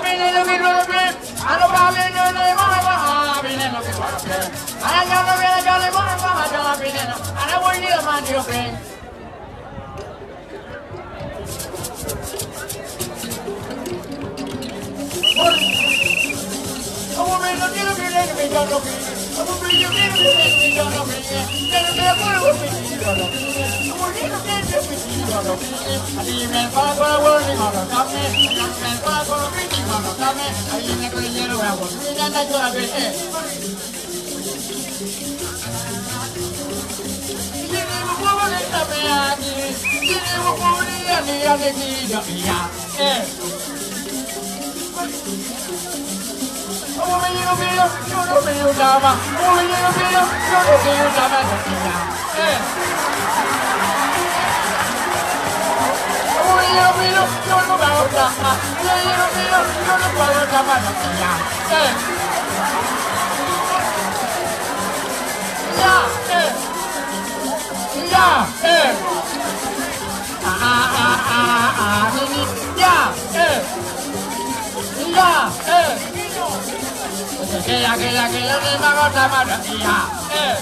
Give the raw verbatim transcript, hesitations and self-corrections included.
An obalo i nene, mono mono abineno pi dwaro piny. An anyalo bino ajalo, mono mono ajalo abineno. An awori ni aman tye piny. Ya, eh. Ya, eh. Ah, ah, ah, ah, ah, ni, ni. Ya, eh. Ya, eh. Ke, ya, ke, ya, ke, ya, ni, ma, ma, ta, ma, da, ya, eh.